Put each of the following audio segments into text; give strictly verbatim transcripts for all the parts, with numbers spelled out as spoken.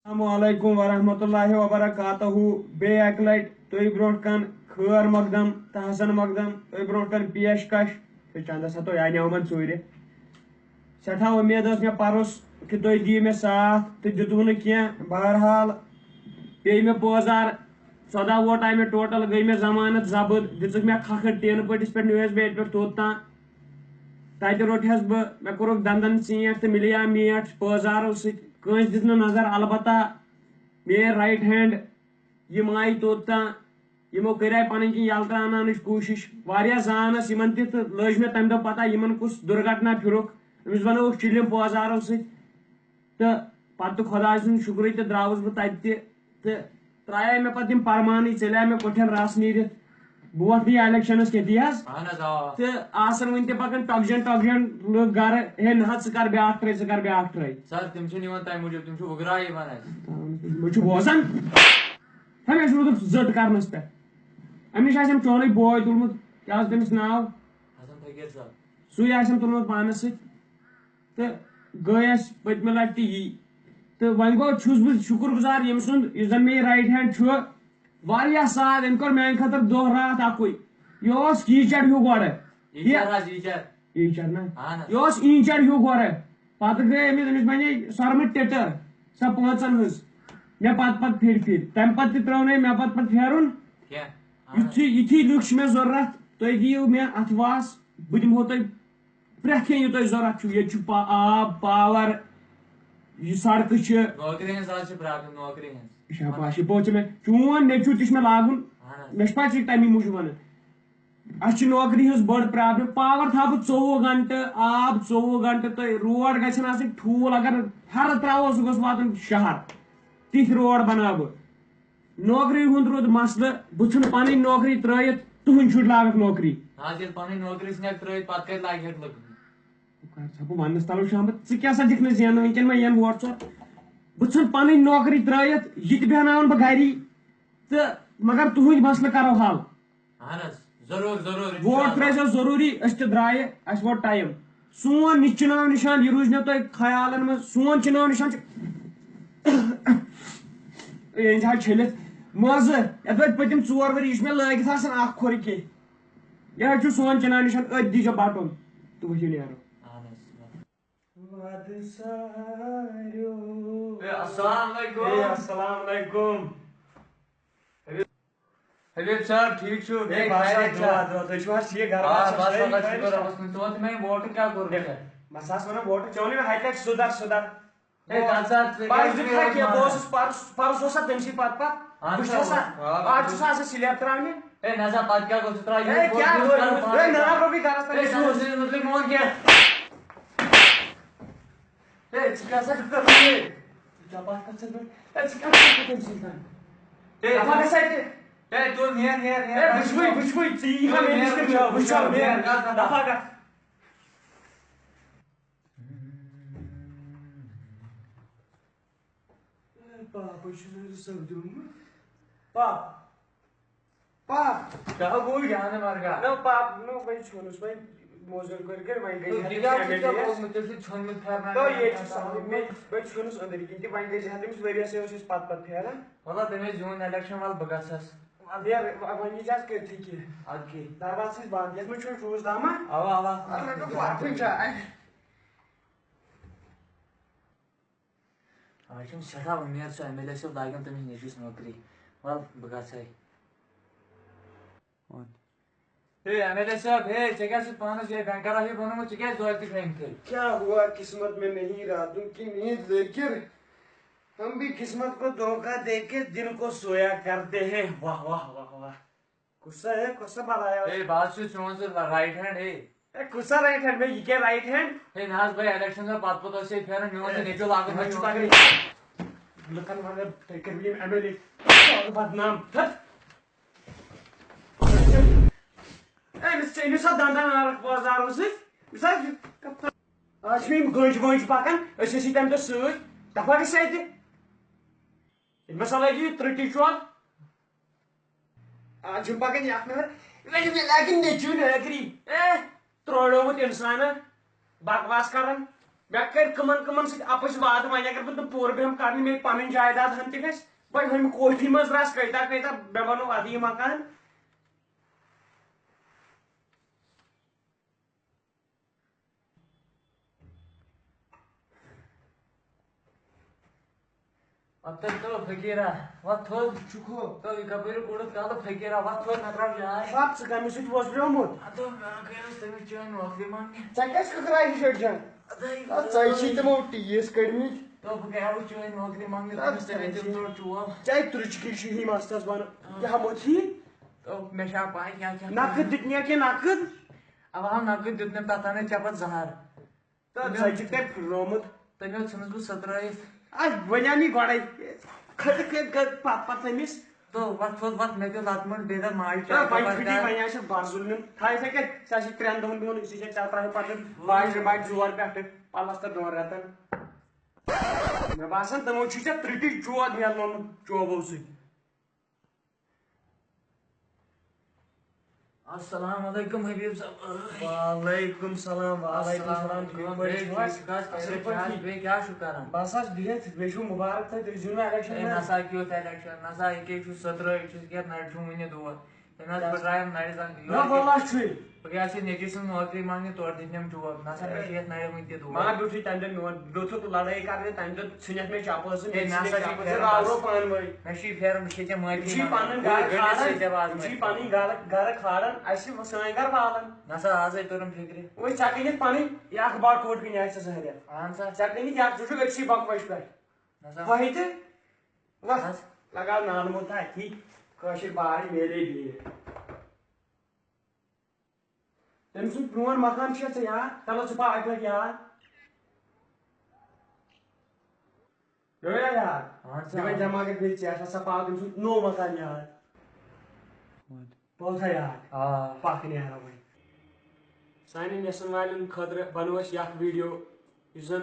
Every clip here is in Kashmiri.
السلام علیکم ورحمۃ اللہ وبرکاتہ۔ بیٚیہِ اَکہِ لَٹہِ تُہۍ برونٛٹھ کَن خٲر مۄقدم تہٕ حسن مۄقدم تُہۍ برونٛٹھ کَن پیش کش۔ تہٕ چندس ہتو یا نیومن ژوٗرِ۔ سٮ۪ٹھاہ اُمید ٲس مےٚ پَرُس کہِ تُہۍ دِیِو مےٚ ساتھ تہٕ دیُتوُ نہٕ کینٛہہ۔ بہرحال پیٚیہِ مےٚ پٲزار۔ ژۄداہ ووٹ آیہِ مےٚ ٹوٹل، گٔے مےٚ ضمانت ضبط، دِژٕکھ مےٚ کھکھٕر ٹیٖنہٕ پٔٹِس پٮ۪ٹھ، نیوٗہَس بیٚیہِ پٮ۪ٹھ توٚت تام۔ تَتہِ روٚٹہَس بہٕ، مےٚ کوٚرُکھ دَنٛدَن ژیٖنٛٹھ تہٕ مِلیو میٖٹھ پٲزارو سۭتۍ۔ کٲنٛسہِ دِژ نہٕ نظر، البتہ میٲنۍ رایٹ ہینڈ یِم آیہِ توٚت تام، یِمو کٔرۍ پَنٕنۍ کِنۍ یَلہٕ ترٛاوناونٕچ کوٗشِش۔ واریاہ زان ٲس یِمن تہِ تہٕ لٔج مےٚ تَمہِ دۄہ پَتہ یِمن کُس دُرگھٹنا پھِرُکھ۔ أمِس بَنووُکھ چِلِم پٲزارو سۭتۍ۔ تہٕ پَتہٕ تہٕ خۄداے سُنٛد شُکرٕے تہٕ درٛاوُس بہٕ تَتہِ تہِ۔ تہٕ ترٛایے مےٚ پَتہٕ یِم پَرمانٕے، ژٔلے مےٚ کۄٹھٮ۪ن رَس نیٖرِتھ۔ بہٕ وۄتھٕ نہٕ الیکشنس کیٚتھی حظ۔ اہن حظ، آ۔ تہٕ آسان وٕنہِ تہِ پَکان ٹۄکجن ٹۄکجن لُکھ گرٕ، ہے نہ حظ، ژٕ کر بیٛاکھ ٹرٛے، ژٕ کر بیٛاکھ ٹرٛے۔ سر، تِم چھِنہٕ یِوان تَمہِ موٗجوٗب، تِم چھِ وُگراے یِوان اَسہِ۔ بہٕ چھُ بوزان۔ ہے، مےٚ چھُ روٗدمُت زٔٹ کرنس پٮ۪ٹھ۔ أمِس چھُ آسان چونُے بوے تُلمُت، کیٛاہ اوس تٔمِس ناو؟ حسن فقیٖر صٲب۔ سُے آسان تُلمُت پانس سۭتۍ۔ تہٕ گٔے اَسہِ پٔتمہِ لَٹہِ تہِ یی۔ تہٕ وۄنۍ گوٚو، چھُس بہٕ شُکُر گُزار ییٚمہِ سُنٛد، یُس زَن مےٚ یہِ رایٹ ہینڈ چھُ۔ واریاہ ساتھ أمۍ کوٚر میٛانہِ خٲطرٕ دۄہ راتھ اَکُے۔ یہِ اوس کیٖچڑ ہیوٗ گۄڈٕ۔ یہِ یہِ حظ، یہِ چڑ۔ یہِ چڑ نہ؟ اہن حظ۔ یہِ اوس اینچڑ ہیوٗ گۄڈٕ۔ پَتہٕ گٔے أمِس، أمِس بَنے سۄرمہٕ ٹِٹٕر، سۄ پانٛژَن ہٕنٛز۔ مےٚ پَتہٕ پَتہٕ پھِرِ پھِرِ۔ تَمہِ پَتہٕ تہِ ترٛٲو نہٕ أمۍ مےٚ پَتہٕ پَتہٕ پھیرُن۔ کینٛہہ۔ اہن حظ۔ یُتھُے، یِتھی لُکھ چھِ مےٚ ضوٚرَتھ، تُہۍ دِیِو مےٚ اَتھٕ واس، بہٕ دِمہو تۄہہِ پرٛٮ۪تھ کینٛہہ یہِ تۄہہِ ضوٚرَتھ چھُو۔ ییٚتہِ چھُ پا-، آب، پاوَر، یہِ سڑکہٕ چھِ۔ نوکری ہٕنٛز حظ چھِ پرابلم، نوکری ہٕنٛز۔ یہِ چھا پَش؟ یہِ پوٚز ژےٚ مےٚ؟ چون نیٚچوٗ تہِ چھُ مےٚ لاگُن۔ اہن حظ۔ مےٚ چھِ پَے ژٕ چھُکھ تَمی موٗجوٗب وَنان۔ اَسہِ چھِ نوکری ہٕنٛز بٔڑ پرابلم۔ پاوَر تھاوٕ بہٕ ژوٚوُہ گھنٹہٕ، آب ژوٚوُہ گھنٹہٕ، تہٕ روڈ گژھن آسٕنۍ ٹھوٗل۔ اگر ہَرٕ ترٛاوو، سُہ گوٚژھ واتُن شہر۔ تِتھۍ روڈ بَناوٕ بہٕ۔ نوکری ہُنٛد روٗد مسلہٕ، بہٕ ژھٕنہٕ پنٕنۍ نوکری ترٲیِتھ، تُہٕنٛدۍ شُرۍ لاگَکھ نوکری۔ نہ حظ، ییٚلہِ پنٕنۍ نوکری ژھٕنَکھ ترٲیِتھ، پتہٕ کتہِ لاگہِ ہَکھ لٔکٕر؟ کر سا بہٕ وننس تلو شامت، ژٕ کیٛاہ سا دِکھ نہٕ زینہٕ وٕنکیٚن، مےٚ یِن ووٹ ژور۔ بہٕ ژھٕنہٕ پنٕنۍ نوکری ترٲیِتھ، یہِ تہِ بیٚہناوَن بہٕ گری، تہٕ مگر تُہٕنٛدۍ مسلہٕ کرو حل۔ اہن حظ، ضروٗر، ضروٗر، ووٹ انشاءاللہ۔ ترٲیزیو ضروٗری، أسۍ تہِ درٛایہِ، اَسہِ ووت ٹایم۔ سون یہِ چُناو نِشان، یہِ روٗزِ مےٚ تۄہہِ خیالن منٛز، سون چُناو نِشان چھُ، أنۍ حظ چھٔلِتھ منٛزٕ، یَتھ وۄنۍ پٔتِم ژور ؤری، یہِ چھُ مےٚ لٲگِتھ آسان اکھ کھۄر کینٛہہ۔ یہِ حظ چھُ سون چُناو نِشان، أتھۍ دیٖزیو بٹُن تہٕ ؤتھِو نیرو۔ اہن حظ۔ وَدٕ ساریو۔ اے، السلام علیکم۔ اے، السلام علیکم۔ حبیب صٲب، ٹھیٖک چھُو؟ ہے، بس خیریت حظ، چھا؟ دُعا، دُعا۔ تُہۍ چھِو حظ ٹھیٖک؟ گرٕ آ، بار چھا بس سٲری حظ، ٹھیٖک؟ شُکر رۄبَس کُن۔ ژٕ وَن تہٕ مےٚ، ووٹہٕ کیٛاہ کوٚرُتھ ژےٚ؟ بس حظ وَنان، ووٹہٕ چیوٚو نہٕ مےٚ ہَتہِ لَٹہِ سُدھر، سُدھر۔ ہے، ووٹ۔ نہ سا، ژٕ بس کیٛازِ دیُت نہٕ ہا یوت کینٛہہ، بہٕ مَس؟ اوسُس پَرُس، پَرُس اوس سا تٔمۍ سٕے پَتہٕ پَتہٕ۔ اَہَن وٕچھ سا، سا، ووٹ۔ آ، آز چھُ سا آز سا سِلیپ ترٛاونہِ۔ ہے، نہ سا، پَتہٕ کیٛاہ گوٚو؟ ژٕ ترٛاو ہے، یوٗت کیٛاہ ووٹ، گوٚو؟ یوٗت کَر ہے، پانَے نہ، نہ، ترٛاو۔ رۄبٕے گَرَس ہے، تَلے ژٕ ترٛاو۔ وٕچھ، ژٕ وٕچھ مےٚ ووٚن کینٛہہ۔ ہے، ژٕ کیٛاہ سا چھُکھ کران یہِ؟ ژٕ کیٛاہ بَتھ کَتھ چھَکھ کران؟ ہے، ژٕ کیٛاہ چھُکھ کران تٔمۍ سٕنٛدۍ کامہِ؟ ہے، دَفا گژھ اَتہِ۔ ہے، تُل، نیر، نیر، نیر۔ ہے، وٕچھوٕے، وٕچھوٕے، ژٕ یی تُل، مےٚ نیر، نِش کِنہٕ نیر، وٕچھو، نیر۔ نیر۔ دَفا گژھ۔ ہے، پاپَے چھُ نہٕ رِزٲرٕو دیُن۔ پاپ۔ پاپ۔ کیٛاہ گوٚو جانہٕ مرگا؟ نہ، پاپ، نہ، وۄنۍ ژھیوٚنُس وۄنۍ موزوٗرۍ کٔرۍ کٔرۍ، وۄنۍ گٔے تہٕ زِہا تٔمِس یہِ کیٛاہ چھُ ایم ایل اے ژےٚ یَس۔ کوٚرمُت؟ تیٚلہِ چھُ ژھیوٚنمُت پھیرناوُن۔ تہٕ ییٚتہِ چھُ سہلٕے، مےٚ، وۄنۍ ژھیوٚنُس أنٛدٕرۍ کِنۍ تہِ، وۄنۍ گٔے زِہا تٔمِس ؤرۍ یَسٕے اوس اَسہِ پَتہٕ پَتہٕ پھیران۔ مطلب، تٔمۍ ٲسۍ زیوٗن الیکشن، وَلہٕ بہٕ گژھس۔ وۄنۍ یہِ، وۄنۍ یہِ چھِ اَتھ کٔرتھٕے کینٛہہ۔ اَدٕ کیٛاہ؟ دروازٕ چھِ بنٛد، یَتھ منٛز چھُنہٕ روٗد آمُت۔ اَوا، اَوا۔ اَتھ منٛز چھُ وَتھٕے جاے۔ آز چھُم سٮ۪ٹھاہ اُمید، سُہ ایم ایل اے صٲب لاگن تٔمِس نیٚچوِس نوکری۔ وَل، بہٕ گژھے۔ وَن۔ ہے، ایم ایل اے صٲب، ہے، ژےٚ کیٛاہ چھُتھ پانَس یِہوٚے بینکَرا ہیوٗ بنوومُت؟ ژٕ کیٛازِ دۄد تہِ کھیٚمتھٕے؟ کیا ہوا، قسمت میں نہیں رہا تم کی نیند لیکر ہم بھی قسمت کو دھوکہ دے کے دن کو سویا کرتے ہیں۔ واہ، واہ، واہ، واہ۔ کُس سا ہے، کُس سا بلایا؟ ہے، بہٕ حظ چھُس چون سُہ رایٹ ہینڈ، ہے۔ ہے، کُس سا رایٹ ہینڈ؟ مےٚ یہِ کیٛاہ رایٹ ہینڈ؟ ہے، نہ حظ، بہٕ الیکشن سا پتہٕ پتہٕ اوس یہِ پھیران، میون تہِ نیٚچو لاگُن مےٚ چھُ وۄنۍ۔ لُکن ونان، تُہۍ کٔرِو یِم ایم ایل اے بدنام۔ تھٔد۔ ہے، أمِس ژےٚ أنِو سا دنٛدن عارف بازارو سۭتۍ؟ أمِس حظ آز چھِ مےٚ یِم گٔنٛجۍ وٲنٛجۍ پکان، أسۍ ٲسۍ تَمہِ دۄہ سۭتۍ۔ دفعہ گژھِ اَتہِ۔ ییٚلہِ مےٚ سا لگہِ یہِ ترٕٹی چوک۔ آز چھُم پکان یہِ اکھ نفر، وۄنۍ مےٚ لاگہِ نیٚچوٗ نٲکری۔ اے، ترٛوڑومُت اِنسانہ، بکواس کران۔ مےٚ کٔرۍ کٕمن کٕمن سۭتۍ اَپٕز وعدٕ، وۄنۍ اگر بہٕ تِم پوٗرٕ بیٚہمہٕ کرنہِ، مےٚ پنٕنۍ جایداد ہن تہِ گژھِ، بہٕ ہیٚمہٕ کوٹھی منٛز رژھ کٔہۍ تہٕ کٔہۍ تہٕ مےٚ بنوو ادٕ یہِ مکان۔ پتہٕ تو فقیرا، وۄتھ تھوٚد۔ شُکر۔ تو یہِ کپٲرۍ کوٚڑُتھ کالہٕ فقیرا، وۄتھ تھوٚد، مےٚ ترٛاو جاے۔ پتہٕ ژٕ کَمہِ سۭتۍ ووژھ پیومُت؟ ادٕ مےٚ کٔرٕس تٔمِس چٲنۍ نوکری منٛگنہِ۔ ژےٚ کیٛازِ کھٔکھرایہِ شیٹھ جان؟ ادٕ ژےٚ چھی تِمو ٹیٖس کٔڑمٕتۍ۔ تو بہٕ گٔیاوُس چٲنۍ نوکری منٛگنہِ، تٔمِس تٔمۍ دیُت تورٕ چوب۔ ژےٚ تُرٛچہِ کِلۍ چھُ یی مستس بنان۔ آ۔ کیٛاہ ہمت یی؟ تو مےٚ چھا پاے کیٛاہ کیٛاہ نقد کَرُن۔ دیُتنیا کینٛہہ نقد؟ اوا، نقد دیُت مےٚ، تتھ انے ژےٚ پتہٕ زہر۔ تہٕ ژےٚ چھُ تٔمۍ پھُلرومُت۔ تٔمۍ اوس ژھٕنُس بہٕ سترٲیِتھ۔ اَتھ وَنیٛام یہِ گۄڈَے۔ کھٔتۍ کھٔتۍ گٔر پَتہٕ پَتہٕ تٔمِس۔ تو وۄتھ تھوٚد وۄتھ، مےٚ پیوٚو لَتہٕ مٔنٛڈ، بیٚیہِ دَپ ماجہِ تہٕ کیٛاہ وۄنۍ خبر پھٕٹی کیٛاہ۔ وۄنۍ آسہِ بَزُل نیُن۔ تھایہِ ژےٚ کَتہِ؟ ژےٚ آسی ترٛٮ۪ن دۄہَن بِہُن، أسی چھِ ژےٚ ترٛاوٕنۍ پَتہٕ باجہِ باجہِ زور پٮ۪ٹھٕ پَلَستَر دۄن رٮ۪تَن۔ مےٚ باسان، تِمو چھُے ژےٚ ترٕٹِچ چوب مِلنومُت چوبو سۭتۍ۔ السلام علیکم حبیب صٲب۔ وعلیکم السلام، وعلیکم السلام۔ السلام علیکم۔ ٹھیٖک پٲٹھۍ چھِو حظ؟ ٹھیٖک حظ، اَصٕل خیریت چھِ حظ؟ پٲٹھۍ؟ بیٚیہِ کیٛاہ چھُو کران؟ بَس حظ بِہِتھ، بیٚیہِ چھُو مُبارک تۄہہِ، تُہۍ زیوٗنوٕ الیکشن ہے منٛز۔ نسا کیُتھ الیکشن، نسا یہِ کیٛاہ چھُو سترٲوِتھ، چھُس کیٛاہ نَرِ چھُو وُنہِ دور۔ تٔمۍ حظ پھٕٹرایَم نَرِ زَن نہ، یورٕ۔ وَللہ چھُے۔ بہٕ گٔیاس یہِ نیٚچوِس سٕنٛز نوکری منٛگنہِ، تورٕ دِتۍ نَم چوب۔ نسا مےٚ چھِ یَتھ نَرِ وُنہِ تہِ دود۔ مگر بیوٗٹھٕے تَمہِ دۄہ میون، بیوٗٹھُکھ لڑٲے کرنہِ، تَمہِ دۄہ ژھٕنِتھ مےٚ چپل زٕ، ہے، مےٚ ژھٕنِس نسا مےٚ چھِ چپل زٕ پھیران راورو بس۔ پانہٕ ؤنۍ۔ مےٚ چھِ یہِ پھیران، بہٕ چھُس ییٚتہِ یِم معٲفی چھِ منٛگان۔ پَنٕنۍ گرٕ گٔنڈِتھ کھالان، ژٕ تہِ آواز یِم چھِ مےٚ۔ پَنٕنۍ گرٕ، گرٕ کھالان، اَسہِ چھِ سٲنۍ گرٕ والان۔ نسا آزے توٚرُم فِکرِ۔ وۄنۍ ژےٚ کٕنِتھ پَنٕنۍ یہِ اخبار کوٚٹ کٕنہِ آسہِ ژےٚ زٕ ہَتھ رٮ۪تھ۔ اہن سا۔ ژےٚ کٕنِتھ یہِ اکھ، ژٕ چھُکھ أکسٕے بکوَچہِ پٮ۪ٹھ۔ نسا۔ وۄنۍ تہِ، وۄتھ، نسا۔ لگاو نالہٕ موٚت اَتھی، کٲشِر بارٕے میلے بیٚیہِ۔ تٔمۍ سُنٛد پرٛون مکان چھُ ژےٚ یاد؟ چلو ژٕ پاو اَکہِ لَٹہِ یاد۔ پیوٚو یا یاد؟ اہن سا۔ یہِ وۄنۍ دٮ۪ماغَس بیٚیہِ ژےٚ ہسا پاو تٔمۍ سُنٛد نوٚو مکان یاد۔ وۄنۍ۔ پیوٚو تھا یاد؟ آ۔ پَکھ نیرو وۄنۍ۔ سانٮ۪ن یَژھَن والٮ۪ن خٲطرٕ بَنوو اَسہِ یہِ اَکھ ویٖڈیو، یُس زَن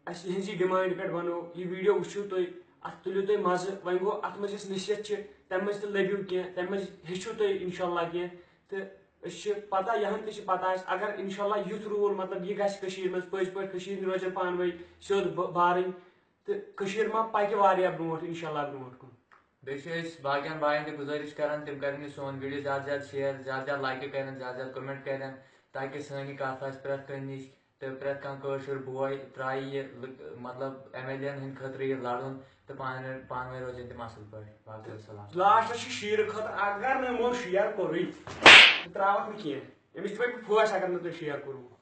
اَسہِ یِہٕنٛزِ ڈِمانڈِ پٮ۪ٹھ بَنوو۔ یہِ ویٖڈیو وٕچھِو تُہۍ، اَتھ تُلِو تُہۍ مَزٕ۔ وۄنۍ گوٚو، اَتھ منٛز یۄس نصیحت چھِ، تَمہِ منٛز تہِ لٔبِو کینٛہہ، تَمہِ منٛز ہیٚچھِو تُہۍ اِنشاء اللہ کینٛہہ۔ تہٕ أسۍ چھِ پَتہ، یِہَن تہِ چھِ پَتہ اَسہِ، اگر اِنشاء اللہ یُتھ روٗل، مطلب، یہِ گژھِ کٔشیٖرِ منٛز، پٔزۍ پٲٹھۍ کٔشیٖرِ ہِنٛدۍ روزن پانہٕ ؤنۍ سیوٚد ب-، بارٕنۍ، تہٕ کٔشیٖر ما پَکہِ واریاہ برونٛٹھ، اِنشاء اللہ برونٛٹھ کُن۔ بیٚیہِ چھِ أسۍ باقین باین تہِ گُزٲرِش کران، تِم کرن یہِ سون ویٖڈیو زیادٕ زیادٕ شیئر، زیادٕ زیادٕ لایکہٕ کرن، زیادٕ زیادٕ کمنٹ کرن، تاکہِ سٲنۍ یہِ کتھ آسہِ پرٛٮ۪تھ کٲنٛسہِ نِش، تہٕ پرٛٮ۪تھ کانٛہہ کٲشُر بوے ترٛایہِ یہِ لُک-، مطلب، ایم ایل اے ہن ہٕنٛدِ خٲطرٕ یہِ لڑُن، تہٕ پانہٕ پانہٕ ؤنۍ روزن تِم اصل پٲٹھۍ۔ باقٕے وسلام۔ لاسٹس چھِ شیرٕ خٲطرٕ، اگر نہٕ یِمو شیئر کوٚرُے، بہٕ ترٛاوَکھ نہٕ کینٛہہ۔ أمِس دِمے بہٕ پھوٚس اگر نہٕ تۄہہِ شیئر کوٚروُ۔